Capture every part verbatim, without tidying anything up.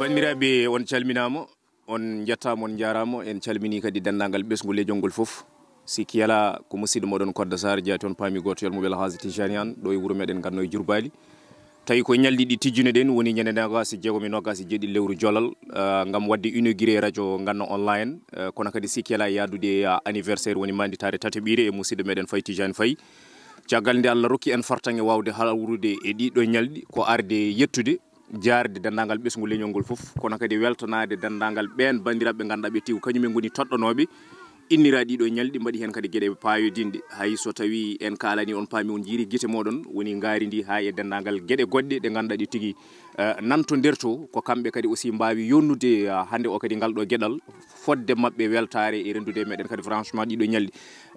Banndiraaɓe, on calminaama, on njettaama, on njaaraama. En calminii kadi denndaangal ɓesngu leñol ngol fof. Sikki alaa ko musidɗo mooɗon Kodda Sarr jeyaa toon, paami gooto yol mo Wela Haasi Tijani Aan, ɗo e wuro meɗen Nganno e Jurbaali. Tawi ko ñalɗi ɗi tijjuno-ɗen, woni ñande noogaas e jeegom e noogaas e jeeɗiɗi lewru Jolal, ah, ngam waɗde inauguré radio Nganno Online, ah, kono kadi sikki alaa e yahdude, ah, anniversaire, woni maanditaare tataɓiire e musidɗo meɗen Faye Tijani Faye. Caggal nde Allah rokki en fartaŋŋe waawde hawrude e ɗiɗo ñalɗi, ko arde yettude, jaarde denndaangal ɓesngu leñol ngol fof, kono kadi weltanaade denndaangal ɓeen banndiraaɓe ɓe ngannduɗaa ɓe tigi ko kañum en ngoni toɗɗanooɓe, innira ɗiɗo ñalɗi, mbaɗi heen kadi geɗe paayodinɗe. Hay so tawii en kaalanii on, paami on njiiri gite mooɗon, woni ngaari ndi haa e denndaangal geɗe goɗɗe ɗe ngannduɗaa ɗe tigi, eh, nantondirto, ko kamɓe kadi aussi mbaawi yonnude, ah, hannde o kadi ngal ɗo geɗal, fodde maɓɓe weltaare e renndude e meɗen kadi franchement ɗiɗo ñalɗi.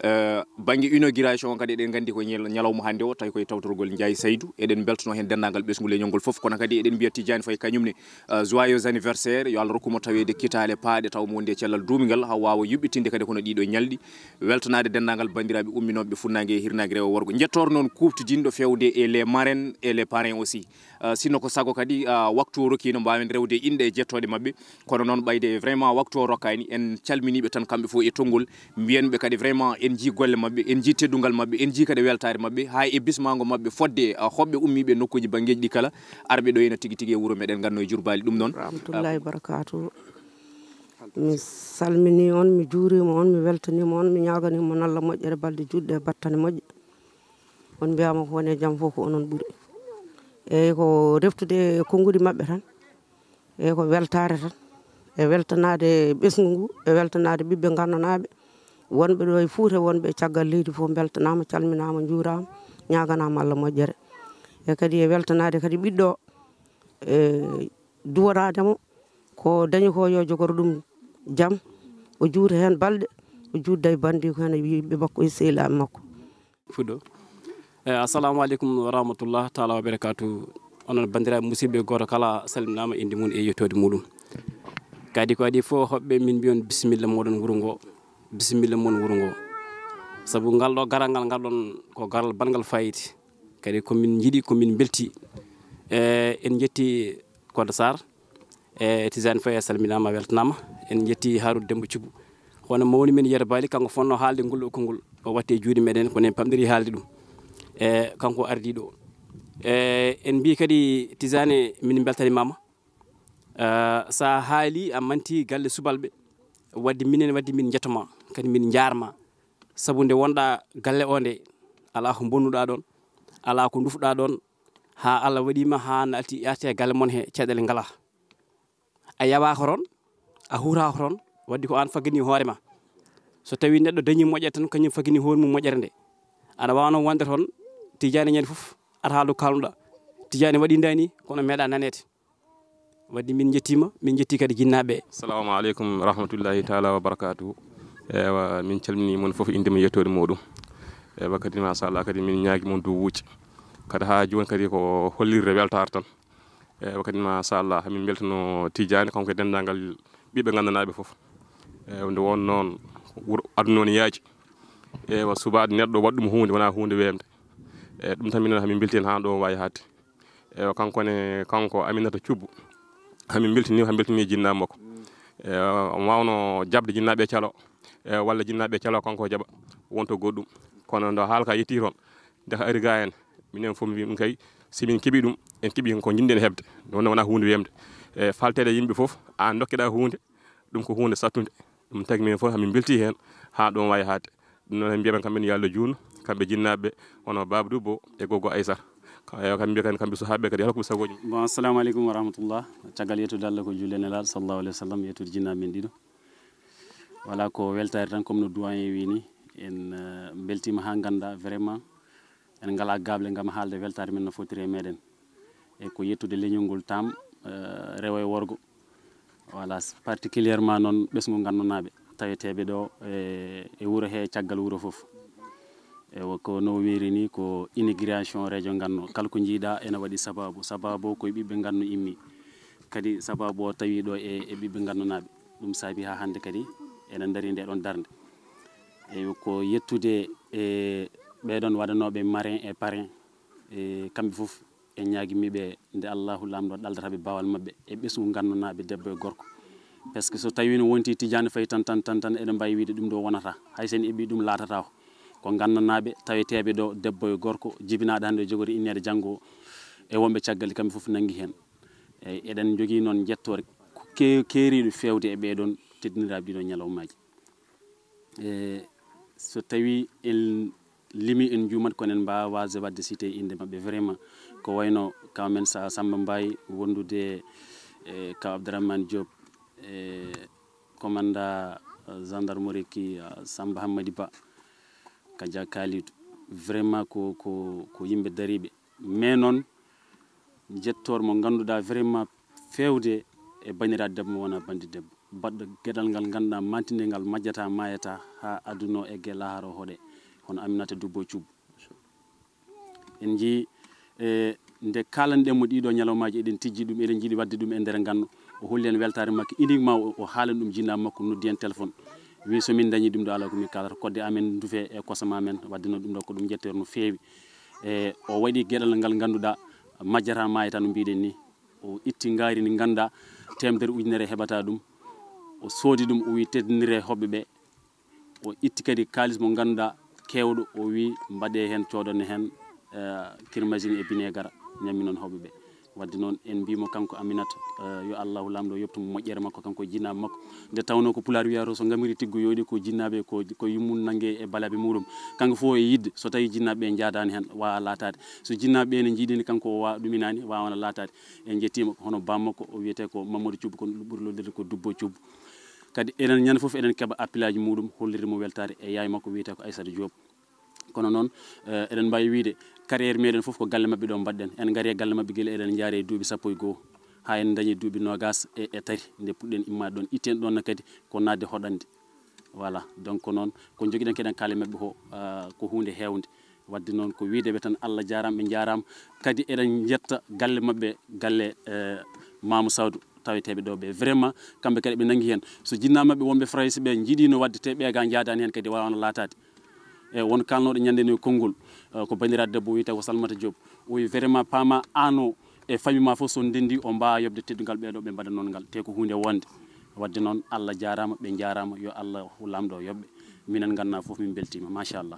Eh, bannge inauguration o kadi eɗen nganndi ko ñal-, ñalawma hannde o, tawi koye tawtorgol Ndiaye Saydou. Eɗen mbeltanoo heen denndaangal ɓesngu leñol ngol fof, kono kadi eɗen mbiya Tidiane Faye kañum ne, eh, joyeux anniversaire, yo Allah rokku mo taweede kitaale paaɗe, taw mo wondi e cellal duumingal, haa waawa yuɓɓitinde kadi kono ɗiɗo ñalɗi, weltanaade denndaangal banndiraaɓe umminooɓe funnaange e hirnaange, rewo worgo. Njettoor noon kuuɓtidinɗo feewde e les marraines et les parrains aussi. Ah, sinno ko sago kadi, ah, waktu o rokkiino, mbaawen rewde e inɗe e jettooɗe maɓɓe. Kono noon, ɓayde vraiment waktu o rokkaani, en calminiiɓe tan kamɓe fof e tonngol, mbiyen ɓe kadi vraiment en njii golle maɓɓe, en njii teddungal maɓɓe, en njii kadi weltaare maɓɓe, haa e bismaango maɓɓe fodde, ah, hoɓɓe ummiiɓe nokkuuji banngeeji ɗi kala, arɓe ɗo ena tigi tigi e wuro meɗen Nganno e Jurbaali. Ɗum noon, ah, Rahmatullahi barakaatu. Mi salminii on, mi juuriima on, mi weltaniima on, mi ñaaganii mon Allah moƴƴere, balɗe juutɗe e battane moƴƴe. On mbiyaama ko woni e jam fof ko onon ɓuri. Eeyi, ko reftude e konnguɗi maɓɓe tan. Eeyi, ko weltaare tan. E weltanaade ɓesngu ngu, e weltanaade ɓiɓɓe nganndanaaɓe wonɓe ɗo e Fuuta, wonɓe e caggal leydi fof, mbeltanaama, calminaama, njuuraama, ñaaganaama Allah moƴƴere. E kadi e weltanaade kadi ɓiɗɗo o, e duwanaade mo ko dañi ko, yo jogoro ɗum jam, o juuta heen balɗe, o juutda e banndiiko heen e yimɓe makko e sehilaaɓe makko. Fuɗɗo. Eh, assalamu aleykum wa rahmatullah taala wa barakatuh. Onon banndiraaɓe musidɓe, gooto kala salminaama innde mum e yettoode muɗum. Kadi ko adii fof, hoɓɓe, min mbiyon bisimilla mooɗon wuro ngo, bisimilla mon wuro ngo. Sabu ngal ɗo garal ngal, ngal ɗon ko garal banngal fayida. Kadi ko min njiɗi, ko min mbelti. Eh, en njetti Kodda Sarr. E Tidiane Faye, a salminaama, a weltanaama. En njetti Harouna Demba Thioub, hono mawni men Yero Bali, kanko fotnoo haalde ngol ɗo konngol, o watti e juuɗe meɗen, kono en pamɗiri haalde ɗum. E kanko ardii ɗo. E en mbii kadi, Tidiane, min mbeltanimaama. E, so a haali, a manti galle subalɓe, wadde minen, wadde min njetto ma, kadi min njaarma. Sabu nde wonɗa galle o nde, alaa ko bonnuɗa ɗon, alaa ko ndufuɗa ɗon, haa Allah waɗi ma haa nalti, arti e galle mon he, caɗeele ngalaa. A yawaaka toon, a huuraaka toon, wadde ko aan faggani hoore ma. So tawii neɗɗo dañii moƴƴere tan, kañum faggani hoore mum moƴƴere nde. Aɗa waawno wonde toon, Tijaani ñande fof, aɗa haala ko kaalnuɗa. Tijaani waɗi ndaa ni, kono meeɗa naneede. Wadde min njettiima, min njettii kadi jinnaaɓe ɓe. Assalamu aleykum wa rahmatullahi taala wa barakatuhu. Ewa, min calminii mon fof innde mum e yettoode muɗum. Ewa, kadi machallah, kadi min ñaagii mon duwuuji. Kadi haa jooni kadi ko hollirde weltaare tan. Ewa, kadi machallah, min mbeltano Tijaani, kanko e denndaangal ɓiɓɓe nganndanaaɓe fof. Ewa, nde won noon, wuro aduna o ne yaaji. Ewa, suɓaade neɗɗo waɗa ɗum huunde, wonaa huunde weemde. E ɗum tan minen, hamin mbeltii heen haa ɗo waawi haaɗde. Ewa, kanko ne, kanko Aminata Thioub, hamin mbeltinii, hamin mbeltinii jinnaaɓe makko. Ewa, omo waawno jaɓde jinnaaɓe e calo, ewa, walla jinnaaɓe e calo, kanko o jaɓa, wonto goɗɗum. Kono ndo haala ka yettii toon, nde ka ari ga en, minen fof mbii ɗum kay, si min keɓii ɗum, en keɓii ko njiɗɗen heɓde. Ɗum wonaa huunde weemde. E falteede e yimɓe fof, aan ndokkeɗaa huunde, ɗum ko huunde sattunde. Ɗum tagi minen fof, hamin mbeltii heen haa ɗum waawi haaɗde. Ɗum noon, en mbiyaɓe kamɓe ne, yo Allah juutnu, kamɓe jinnaaɓe ɓe, hono Baaba Dubbo e Gogo Aysata. Ka-, ewa, kamɓe mbiya kadi, kamɓe suhaaɓe kadi, yo Allah hokku ɓe sagooji. Bon, assalamu aleykum wa rahmatullah. Caggal yettude Allah ko julde Nelaaɗo, sallallahu aleyhi wa sallam, yettude jinnaaɓe men ɗiɗo. Voilà, ko weltaare tan, comme no doyen wi ni, en, eh, mbeltiima haa nganndaa, vraiment, en ngalaa gaable ngam haalde weltaare men no fotiri e meɗen. E ko yettude leñol ngol tam, eh, rewo e worgo. Voilà, particulièrement noon ɓesngu nganndanaaɓe taweteeɓe ɗo e, e wuro he, caggal wuro fof. Ewa, ko no wiiri ni, ko inauguration radio Nganno. Kala ko njiiɗa ena waɗi sababu. Sababu o ko e ɓiɓɓe Nganno immi. Kadi sababu o tawi ɗo e, e ɓiɓɓe nganndanaaɓe. Ɗum saabi haa hannde kadi ena ndari nde ɗon darnde. Ewa, ko yettude e ɓeɗon waɗanooɓe marraine et parrain. E kamɓe fof E ñaagimi ɓe nde Allahu Laamɗo ɗaldata ɓe baawal maɓɓe e ɓesngu nganndanaaɓe debbo e gorko. Parce que so tawii no wonti tijani fayi tan, tan, tan, tan, eɗen mbaawi wiide ɗum ɗo wonata. Hay so en eɓɓi ɗum laatata ko. Ko nganndanaaɓe taweteeɓe ɗo debbo e gorko jibinaaɗo hannde o jogori inneede janngo e wonɓe caggal kamɓe fof nanngi heen. Eyi, eɗen njogii noon njettoore ke-, keeriiɗo feewde e ɓee ɗoon teddindiraaɓe ɗii ɗoo ñalawmaaji. E so tawii en limi en njuumat, kono en mbaawaa waasde waɗde cité innde maɓɓe vraiment. Ko wayno kaw men Sa-, Samba Mbaye wondude e kaw Abdourahmane Diop, e commandant, eh, gendarmerie ki, eh, Samba Hammadi Ba, Kadia Kalidou. Vraiment ko, ko, ko yimɓe dariiɓe. Mais noon, njettoor mo ngannduɗaa vraiment feewde e banndiraaɗo debbo mo wonaa banndi debbo. Baɗɗo geɗal ngal ngannduɗaa mantinde ngal majjata, maayata haa aduna o egge lahara o hoɗe. Hono Aminata Dubbo Cuubu. En njii, e, nde kaalanɗen mo ɗiiɗoo ñalawmaaji, eɗen tijji ɗum, eɗen njiɗi waɗde ɗum e nder nganno. O holli en weltaare makko, uniquement o, o haalan ɗum jinnaaɓe makko, noddi en téléphone. Wi so min dañi ɗum ɗo alaa ko min kaalata, kodde amen ndufe e kosam amen, waɗde noon ɗum ɗo ko ɗum njettoor no feewi. E, o waɗi geɗal ngal ngannduɗaa majjata maayata no mbiɗen ni. O itti ngaari ndi ngannduɗaa teemedere ujunere heɓata ɗum. O soodi ɗum, o wi teddinire hoɓɓe ɓe. O itti kadi kaalis mo ngannduɗaa keewɗo, o wi mbaɗe heen, coodone heen, eh, kirmasini e bineegara, ñammi noon hoɓɓe ɓe. Waɗde noon en mbiyii mo kanko Aminata, eh, yo Allahu Laamɗo yoɓtu mo moƴƴere makko, kanko e jinnaaɓe makko. Nde tawnoo ko Pulaar wiyata so ngamiri tiggo yooɗi ko jinnaaɓe, ko, ko yummum nannge e balaaɓe muɗum. Kanko fof e yiɗde, so tawii jinnaaɓe ɓe njaadaani heen, waawaa laataade. So jinnaaɓe ɓe ne njiɗini, kanko o waawaa ɗuminaani, waawaano laataade. En njettiima, hono baam makko, o wiyetee ko Mamadou Thioub, kono ɓuri lolirde ko Dubbo Thioub. Kadi enen ñande fof eɗen keɓa appelaaji muɗum, hollirde mo weltaare e yaye makko wiyetee ko Aissata Diop. Kono noon, eh, eɗen mbaawi wiyde carrière meɗen fof ko galle maɓɓe ɗo mbaɗɗen. En ngari e galle maɓɓe gila eɗen njaari e duuɓi sappo e goo, haa en dañi duuɓi noogaas e, e tati nde puɗɗen immaade ɗoon. Itten ɗoon ne kadi ko naatde hoɗande. Voilà, donc ko noon ko njogiɗen keɗen kaale maɓɓe ko, ah, ko huunde heewnde. Waɗde noon ko wiyde ɓe tan Allah jaaraama, ɓe njaaraama. Kadi eɗen njetta galle maɓɓe, galle, eh, Mamou Saudou taweteeɓe ɗo ɓe. Vraiment, kamɓe kadi ɓe nanngi heen. So jinnaaɓe maɓɓe wonɓe Farayse ɓe njiɗiino waɗde te ɓe ga njaadaani heen kadi waawaano laataade. E won kaalnooɗo ñande no e konngol, eh, ko banndiraaɗo debbo wiyetee ko Salmata Diop. O wi vraiment paama ano e famille ma fof so ndenndi o mbaawa yoɓde teddungal ɓeeɗo ɓe mbaɗa noon ngal. Te ko huunde wonde. Waɗde noon Allah jaaraama, ɓe njaaraama, yo Allah Laamɗo yoɓɓe. Minen ngannduɗaa fof min mbeltiima, machallah.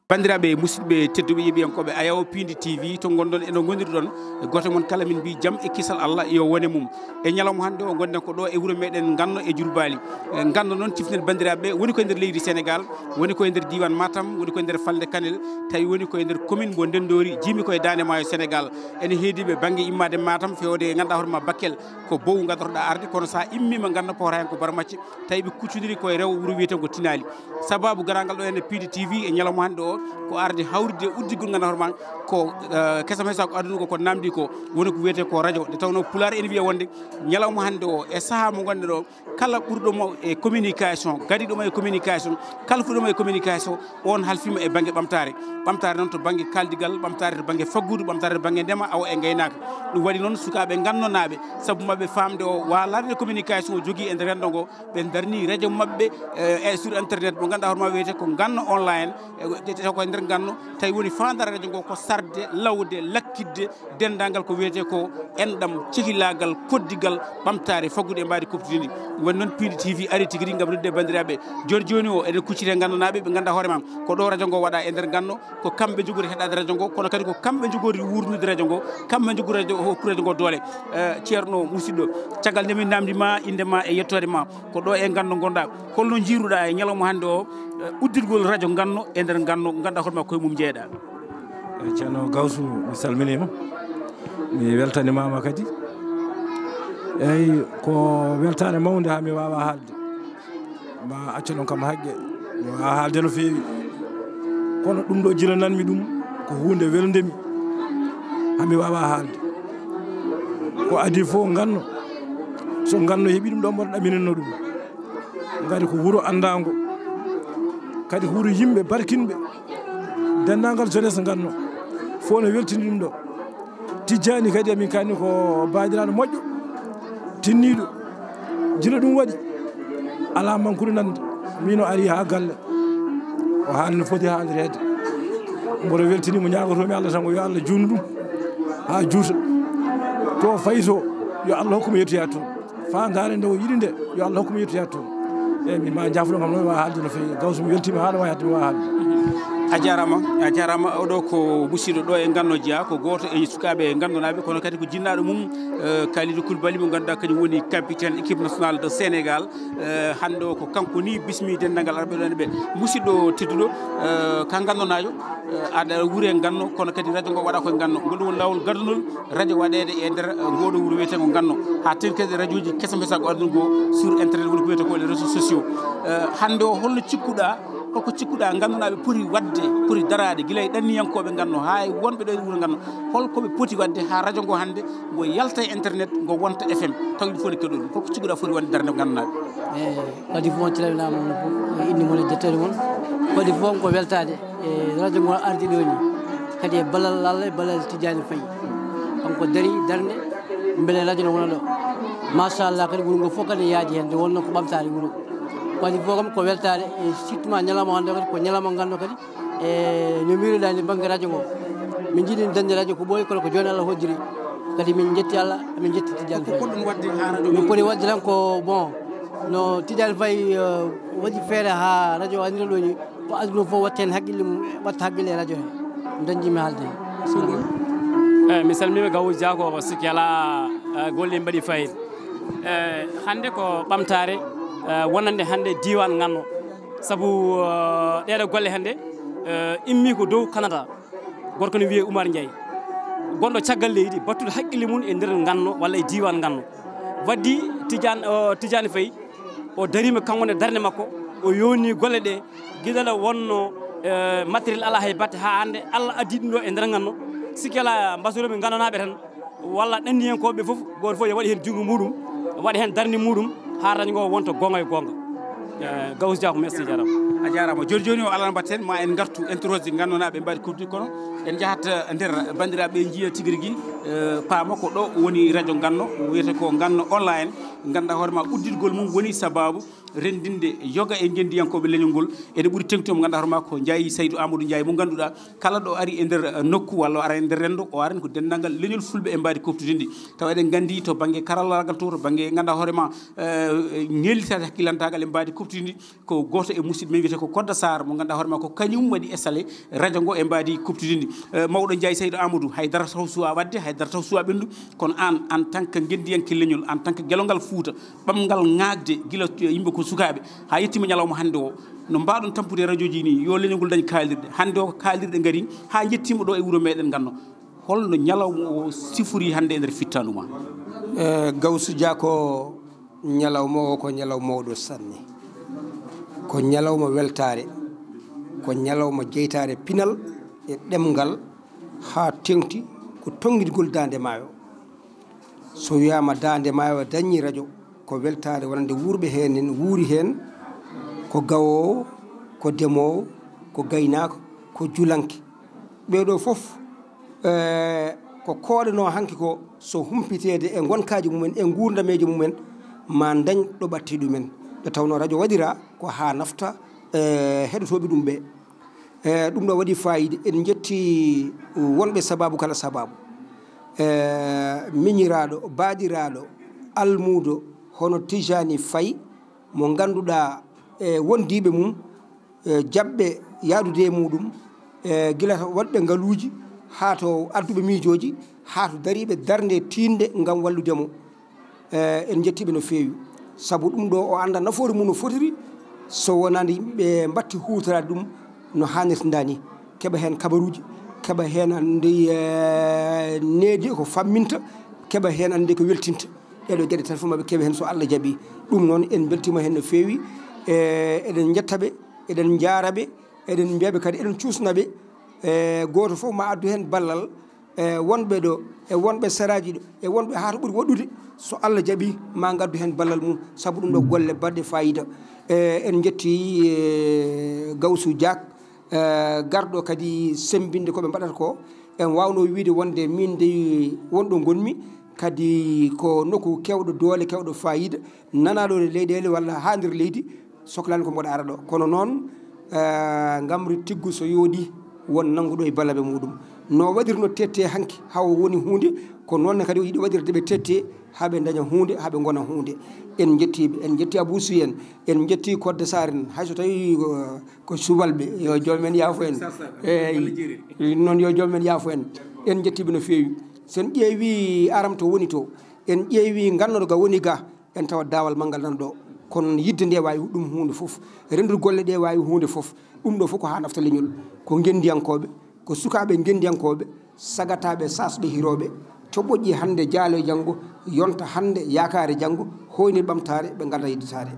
Banndiraaɓe, musidɓe tedduɓe, yeeɓiyankooɓe Ayaw Piindi T V, to ngonɗon e no ngondirɗon, e gooto mon kala min mbii jam e kisal Allah yo wone mum. E ñalawma hannde o ngonɗen ko ɗo e wuro meɗen Nganno e Jurbaali. E Nganno noon ciften banndiraaɓe, woni ko e nder leydi Sénégal, woni ko e nder diiwaan Matam, woni ko e nder falnde Kanel, tawi woni ko e nder commune mbo Ndenndoori, jiimi ko e Daande Maayo Sénégal. Ene heedi ɓe bannge immaade Matam, feewde e ngannduɗaa hoore ma Bakel, ko Bow ngaddotoɗaa arde, kono so a immiima Nganno powata heen ko Barmacce, tawi ɓe kuccondiri koye rewo wuro wiyetee ko Tinaali. Sabaabu garaangal ɗo heen e Piindi T V e ñalawma hannde o, ko arde hawrude uddigol ngannduɗaa hoore ma, ko, eh, kesam hesa ko aduna ko, ko namdi ko, woni ko wiyetee ko radio. Nde tawnoo Pulaar ene wiya wonde ñalawma hannde o e sahaa mo ngonɗen ɗo, kala ɓurɗo mo e communication, gadiɗo mo e communication, kala fuɗɗo mo e communication, on halfiima e bannge ɓamtaare. Ɓamtaare noon to bannge kaaldigal, ɓamtaare to bannge faggudu, ɓamtaare to bannge ndema, awo e ngaynaaka. Ɗum waɗi noon sukaaɓe ngannonaaɓe, sabu maɓɓe faamde o waalaade communication o jogii e nder renndo ngo, ɓe ndarni radio maɓɓe, eh, e sur internet mo ngannduɗaa hoore ma wiyetee ko Nganno Online, e, te, te ko e nder Nganno, tawi woni faandaare radio ngo ko sarde, lawde, lakkitde, denndaangal ko wiyetee ko enɗam, cehilaagal, koddigal, ɓamtaare, faggudu e mbaadi kuuɓtudi ndi. Woni noon Piindi T V ari tigi rigi ngam noddude banndiraaɓe. Jooni jooni o, eɗen kucciti e nganndanaaɓe, ɓe ngannduɗaa hoore ma. Ko ɗo radio ngo waɗa e nder Nganno, ko kamɓe njogori heɗaade radio ngo, kono kadi ko kamɓe njogori wuurnude radio ngo, kamɓe njogori radio, hokku radio ngo doole. Eh, Ceerno, musidɗo, caggal nde min naamndi ma, innde ma e yettoode ma, ko ɗo e Nganno ngonɗaa. Holno njiiruɗaa e ñalawma hannde o, eh, uddirgol radio Nganno e nder Nganno, ngannduɗaa hoore ma koye mum njeeɗaa? Eyi, Ceerno Gawsu, mi salminiima. Mi weltanimaama kadi. Eyi, ko weltaare mawnde haa mi waawaa haalde. Ma accu ɗon kam haqqe. Mi waawaa haalde no feewi. Kono ɗum ɗo jilananmi ɗum ko huunde welnde mi. Haa mi waawaa haalde. Ko adii fof Nganno. So Nganno heɓii ɗum ɗo mboɗo ɗaminanno ɗum. Ngari ko wuro anndaango. Kadi ko wuro yimɓe barkinɓe. Denndaangal jeunesse Nganno. Fof no weltini ɗum ɗo. Tijjaani kadi, amin kaani ko baadiraɗo moƴƴo, tinniiɗo. Jila ɗum waɗi, alaa mankude nande. Min o ari haa galle. O haali no foti haalireede. Mboɗo weltini mo, ñaagotoomi Allah tan ko yo Allah juutnu ɗum. Haa juuta. To fayi to, yo Allah hokku mo yettoyaade toon. Faandaare nde o yiɗi nde, yo Allah hokku mo yettoyaade toon. Eeyi, min ma jaafuɗo kam noon, mi waawa haalde no feewi. Gawsu, mi weltiima haa no waawi haalde, mi waawa haalde. A jaaraama, a jaaraama. Oɗo ko musiɗɗo ɗo e Nganno jeyaa, ko gooto e sukaaɓe nganndanaaɓe, kono kadi ko jinnaaɗo mum, eh, Kalidou Koulibaly, mo ngannduɗaa kañum woni capitaine équipe nationale de Sénégal. Eh, hannde o ko kanko ni bismi denndaangal arɓe ɗon ɓe. Musiɗɗo tedduɗo, eh, ka nganndanaajo, eh, aɗa wuure Nganno, kono kadi radio ngo waɗa koye Nganno. Ngol ɗum woni laawol gadunol radio waɗeede e nder, eh, ngoɗo wuro wiyeteengo Nganno. Haa teeŋti kadi radioji kesa mbesa ko aduna ngo sur internet woni ko wiyetee ko les réseaux sociaux. Eh, hannde o holno cikkuɗaa, holko cikkuɗaa ngannduɗaa ɓe poti waɗde, poti daraade gila e ɗanniyankooɓe Nganno haa e wonɓe ɗo e wuro Nganno? Holko ɓe poti waɗde haa radio ngo hannde ngo yalta e internet, ngo wonta F M, taw yimɓe fof ne keɗoo ɗum? Holko cikkuɗaa foti wonde darnde ngannduɗaa? Eeyi, kadi fof on calminaama on fof, e innde mon e jettoode mon. Kadi fof ko weltaade e radio ngo ardi ɗo ni, kadi e ballal Allah e ballal Tidiane Faye. Kanko dari darnde, mbele radio no wona ɗo. Machallah, kadi wuro ngo fof kadi yaadi heen, nde wonno ko ɓamtaare wuro. Kadi fof kam ko weltaade, e surtout ma ñalawma hannde kadi ko ñalawma Nganno kadi. E no mbiruɗaa ni bannge radio ngo, min njiɗi dañde radio ko ɓooyi, kono ko jooni Allah hoddiri. Kadi min njetti Allah, min njetti Tidiane Faye. Ko ɗum waɗde haa radio min poti waɗde tan ko, bon, no Tidiane Faye, eh, waɗi feere haa radio o annira ɗo ni, ko aduna fof watta heen haqqille mum, watta haqqille e radio he. Dañji mi haalde heen. Eeyi, mi salminiima Gawuujo Dia, ko sikki alaa, eh, golle mbaɗi fayida. Eeyi, hannde ko ɓamtaare, eh, wonande hannde diiwaan Nganno. Sabu, eh, ɗeeɗo golle hannde, eh, immii ko dow Canada. Gorko ne wiyee Oumar Ndiaye. Gonɗo caggal leydi, battuɗo haqqille mum e nder Nganno walla e diiwaan Nganno. Waddi Tidiane, o, Tidiane Faye, o dariima kanko ne darnde makko, o yowni golle ɗe, gila nde wonno, eh, matériel alaa hay batte, haa hannde Allah addi ɗum ɗo e nder Nganno. Sikki alaa, mbasoroomi nganndanaaɓe tan, walla ɗanniyankooɓe fof, gooto fof yo waɗ heen junngo muɗum, waɗ heen darnde muɗum, haa radio ngo wonta goonga e goonga. Eh, Gawuujo Dia, ko merci, jaaraama. A jaaraama. Jooni jooni o, alaa no mbaɗten, ma en ngartu interroger nganndanaaɓe mbaɗi coupe du, kono en njahat, eh, nder banndiraaɓe njiya tigi rigi, eh, paama ko ɗo woni radio Nganno, wiyetee ko Nganno online, ngannduɗaa hoore ma udditingol mum woni sabaabu renndinde yoga e ngenndiyankooɓe leñol ngol. Ene ɓuri teeŋtude mo ngannduɗaa hoore ma ko Ndiaye Saydou Amadou Ndiaye, mo ngannduɗaa kala ɗo ari e nder, eh, nokku walla o ara e nder renndo, o aran ko denndaangal leñol fulɓe e mbaadi kuuɓtudi ndi. Tawa eɗen nganndi to bannge karallaagal to, to bannge ngannduɗaa hoore ma, eh, ñeellitaade hakkilantaagal e mbaadi kuuɓtudi ndi, ko gooto e musidɓe men wiyetee ko Kodda Sarr, mo ngannduɗaa hoore ma ko kañum waɗi esale radio ngo e mbaadi kuuɓtudi ndi. Eh, mawɗo Ndiaye Saydou Amadou, hay dara taw suwaa waɗde, hay dara taw suwaa ɓenndu, kono aan, en tant que ngenndiyanke leñol, en tant que gelongal Fuuta, ɓamgal ŋaagde gila yimɓe ko sukaaɓe, haa yettiima ñalawma hannde o, no mbaawɗon tampude e radio ji ni, yo leñol ngol dañ kaalirɗe. Hannde o ko kaalirɗe ngari, haa njettiima ɗo e wuro meɗen Nganno. Holno ñalawma o sifori hannde e nder fittaandu ma? Eh, Gawsu Dia, ko ñalawma o ko ñalawma mawɗo sanne. Ko ñalawma weltaare, ko ñalawma jeytaare pinal e ɗemngal, haa teeŋti ko tonngitgol daande maayo. So wiyaama daande maayo dañii radio, ko weltaare wonande wuurɓe heen, en wuuri heen, ko gawoowo, ko demoowo, ko gaynaako, ko julanke. Ɓee ɗoo fof, eh, ko kooɗanoo hanki ko, so humpiteede e ngonkaaji mumen, e nguurdameeji mumen, ma ndañ ɗo ɓadtii ɗumen. Nde tawnoo radio waɗiraa ko haa nafta, eh, heɗotooɓe ɗum ɓee. Eh, ɗum ɗo waɗi faayiida. En njetti wonɓe sabaabu kala sabaabu. Eh, miñiraaɗo, baaɗiraaɗo, almuudo, hono Tijani Faye, mo ngannduɗaa, eh, wondiiɓe mum, eh, jaɓɓe yahdude e muɗum, eh, gila to waɗɓe ngaluuji, haa to adduɓe miijooji, haa to dariiɓe darnde tiiɗnde ngam wallude mo. Eh, en njetti ɓe no feewi. Sabu ɗum ɗo, o annda nafoore mum no fotiri, so wonaani ɓe mbatti huutoraade ɗum no haanirta ndaa ni. Keɓa heen kabaruuji, keɓa heen anndi, eh, needi ko famminta, keɓa heen anndi ko weltinta. Ɗee ɗoo geɗe tan fof maɓe keɓa heen so Allah jaɓii. Ɗum noon, en mbeltiima heen no feewi. Eh, eɗen njetta ɓe, eɗen njaara ɓe, eɗen mbiya ɓe kadi eɗen cuusna ɓe. Eh, gooto fof ma addu heen ballal, e wonɓe ɗo, e wonɓe saraaji ɗo, e wonɓe haa to ɓuri woɗɗude, so Allah jaɓii, ma ngaddu heen ballal mum, sabu ɗum ɗo golle baɗɗe faayiida. E, en njetti, e, Gawsu Diak, e, garɗo kadi semmbinde ko ɓe mbaɗata ko. En waawnoo wiyde wonde miin dey won ɗo ngonmi, kadi ko nokku keewɗo doole, keewɗo faayiida, nanaaɗo e leyɗeele walla haa nder leydi, soklaani ko mboɗo ara ɗo. Kono noon, e, ngamri tiggu so yooɗii, won nannguɗo e ballabe muɗum. No waɗirno tette hanki haa o woni huunde, ko noon ne kadi o yiɗi waɗirde ɓe tette haa ɓe ndaña huunde, haa ɓe ngona huunde. En njettii ɓe, en njettii Abuu Suy en, en njettii Kodde Saar en, hay so tawii, uh, ko subalɓe, yo joom men yaafo en. Eeyi, noon yo joom men yaafo en. En njettii ɓe no feewi. So en ƴeewii Aram to woni to, en ƴeewii Nganno ga woni ga, en tawa daawal manngal nan ɗo. Kono noon yiɗde nde waawi ɗum huunde fof, renndude golle ɗe waawi huunde fof. Ɗum ɗo fof ko haa nafta leñol. Ko ngenndiyankooɓe, ko sukaaɓe ngenndiyankooɓe, sagataaɓe, saasɓe, hirooɓe, coɓoƴƴi hannde, jaalo e janngo, yonta hannde, yaakaare janngo, hoyni ɓamtaare, ɓe ngalda yedditaare.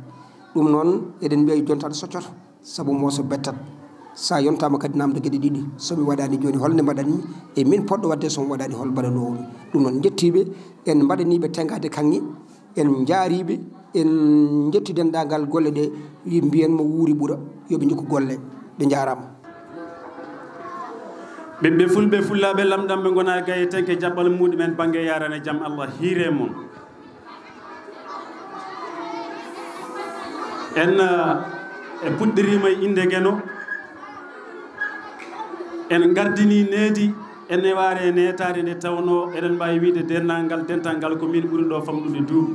Ɗum noon, eɗen mbiya yo jontaade soccoto, sabu mooso bettat. So a yontaama kadi naamnde geɗe ɗiɗi, so mi waɗaani jooni, hol nde mbaɗatmi? E min poɗɗo waɗde so mi waɗaani, hol mbaɗanoowo mi? Ɗum noon, njettiiɓe, en mbaɗaniiɓe tengaade kaŋŋe, en njaariiɓe, en njetti denndaangal golle ɗe, wi mbiyen mo wuuri ɓura, yo ɓe njokku golle. Ɓe njaaraama. Ɓiɓɓe fulɓe, fullaaɓe, lamɗam ɓe ngona gaye tenke jaɓɓal muɗumen bannge yaarane jam Allah hiire mon. En, eh, e puɗɗiriima e innde Geno. En ngardini needi e newaare e neetaare nde tawnoo eɗen mbaawi wiyde denndaangal dental ngal ko min ɓuri ɗo famɗude duuɓi.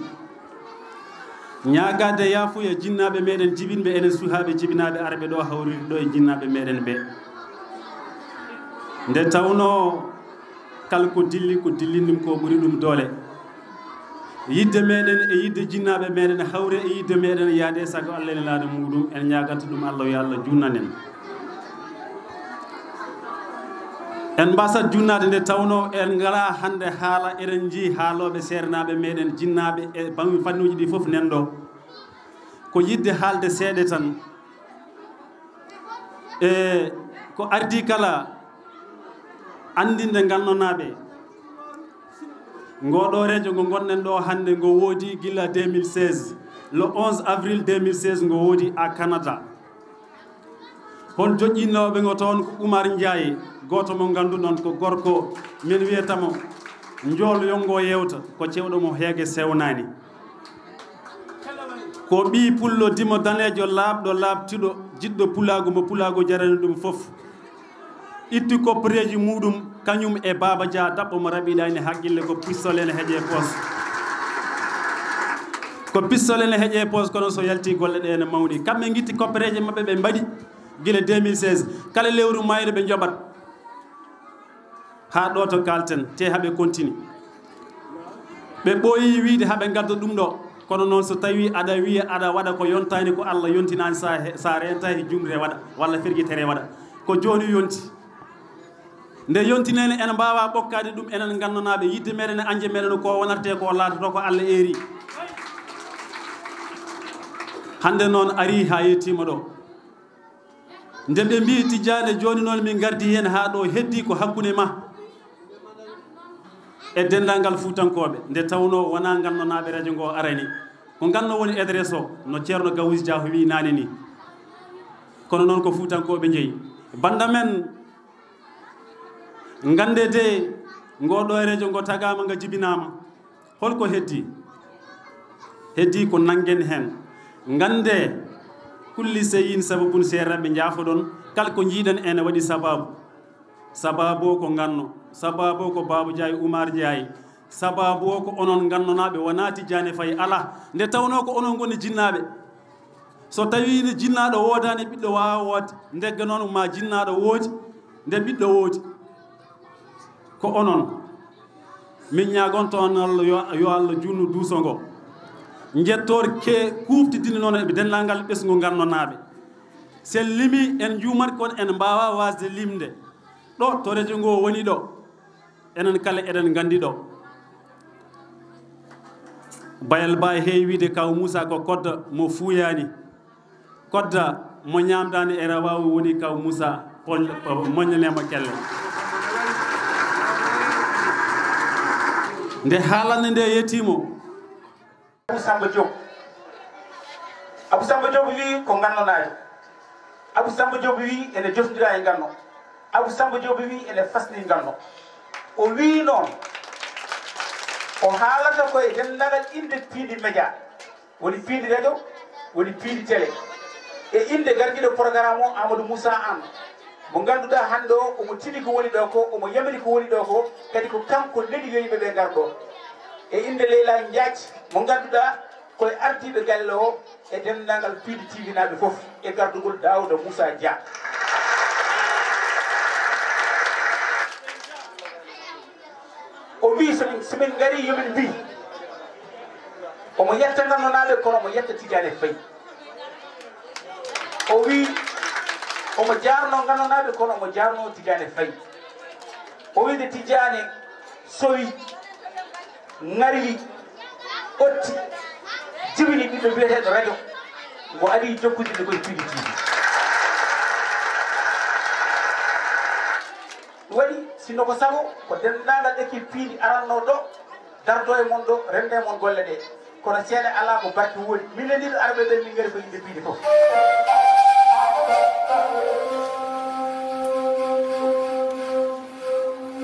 Ñaagaade yaafuya jinnaaɓe meɗen jibinɓe enen suhaaɓe jibinaaɓe arɓe ɗo hawriri ɗo e jinnaaɓe meɗen ɓe. Nde tawnoo kala ko dilli, ko dillinɗum ko ɓuri ɗum doole. Yidde meɗen e yidde jinnaaɓe meɗen hawre e yidde meɗen yaade sago Allah e Nelaaɗo muɗum, en ñaaganta ɗum Allah, yo Allah junnan en. En mbasat junnaade nde tawnoo en ngalaa hannde haala, eɗen njii haalooɓe seernaaɓe meɗen jinnaaɓe e ban-, fannuuji ɗi fof nen ɗo. Ko yiɗde haalde seeɗa tan. E ko ardii kala anndinde ngannonaaɓe, ngoo ɗoo rejo ngo ngonɗen ɗo hannde, ngo woodi gila deux mille seize, le onze avril deux mille seize ngo woodi à Canada. Hol joƴƴinooɓe ngo toon? Ko Umar Njaay, gooto mo ngannduɗon ko gorko, min wiyata mo Njool yonngo yewta, ko cewɗo mo heege sewnaani. Ko ɓii pullo dimo daneejo laaɓɗo laaɓtuɗo, jiɗɗo pulaagu mo pulaagu jarani ɗum fof. Itti koppareeji muɗum, kañum e Baaba Dia daɓɓo mo raɓiɗaani haqqille, ko pistolet ne heƴe poos. Ko pistolet ne heƴe poos, kono so yalti golle ɗe ene mawni. Kamɓe ngitti koppareeje maɓɓe ɓe mbaɗi gila deux mille seize. Kala lewru mayre ɓe njoɓat. Haa ɗo to kalten, te haɓe kontini. Ɓe ɓooyi wiide haɓe ngadda ɗum ɗo. Kono noon so tawi aɗa wiya aɗa waɗa ko yontaani ko Allah yontinaani, sa he-, sa renta he jumre waɗa, walla fergitere waɗa. Ko jooni yonti. Nde yontinene en mbaawa ɓokkaade ɗum enen nganndanaaɓe yidde meɗen e añde meɗen ko wonarte ko laatoto ko Allah eeri. Hannde noon ari haa yettiima ɗo. Nde ɓe mbii Tijjaane jooni noon min ngardi heen haa ɗo heddi ko hakkunde ma e denndaangal Fuutankooɓe, nde tawnoo wonaa nganndanaaɓe rajo ngo arani. Ko nganno woni adresse o, no Ceerno Gawuus Jah wii naane ni. Kono noon ko Fuutankooɓe njeyi. Bannda men, nganndee de, ngoo ɗo rejo ngo tagaama, nga jibinaama. Holko heddi? Heddi ko nanngen heen. Nganndee, kulli seyin sababun, seerraɓe njaafoɗon, kala ko njiiɗen ene waɗi sababu. Sababu o ko nganno, sababu o ko Baabu Njaay, Umar Njaay, sababu o ko onon ngannonaaɓe, wonaa Tijjaani Fay, alaa. Nde tawnoo ko onon ngoni jinnaaɓe. So tawii ne jinnaaɗo woodaani, ɓiɗɗo waawa woodde. Ndegga noon ma jinnaaɗo woodi, nde ɓiɗɗo woodi. Ko onon. Min ñaagonto on Allah, yo, yo Allah junnu duuso ngo. Njettoor ke kuuftidini noon e denndaangal ɓesngu ngannonaaɓe. Sen limi en njuumat, kono en mbaawaa waasde limde. Ɗo to rejo ngo woni ɗo, enen kala eɗen nganndi ɗo. Bayal Ba heewi wiide Kaw Muusa ko kodda mo fuuyaani. Kodda mo ñaamdaani e rawaawu woni Kaw Muusa, pon-, moññaneema kelle. Nde haalande nde yettiimo. Abou Samba Diop. Abou Samba Diop wii ko ngannonaajo. Abou Samba Diop wii ene jotondira e nganno. Abou Samba Diop wii ene fasni nganno. O wii noon, o haalata ko e denndaangal innde piindi média, woni piindi radio, woni piindi télé. E innde gardiiɗo programme o, Amadou Moussa Anne. Mo ngannduɗaa hannde o, omo tini ko woni ɗo ko, omo yamiri ko woni ɗo ko, kadi ko kanko neli yo yimɓe ɓe ngar ɗo. E innde Leyla Njaaj, mo ngannduɗaa ko e ardiiɓe galle o, e denndaangal piindi tiiginaaɓe fof, e gardugol Daawuda Muusa Dia. O wii so min, so min ngarii yo min mbii, omo yetta ngannonaaɓe kono omo yetta Tijaani Fay. O wii omo jaarno ngannonaaɓe kono omo jaarno Tijaani Fay. O wii nde Tijaani sowi, ŋarli, ɓotti, jibini ɓiɗɗo biyeteeɗo rajo, ngo adii jokkondirde koye piindi tiiɗi. Ɗum waɗi, sinno ko sago, ko denndaangal équipe piindi aranno ɗo, dardo e mon ɗo, rende e mon golle ɗe. Kono seeɗa alaa ko barke woodi. Min ndenndi ɗo arɓe ɓe min ngari ko yimɓe piindi fof.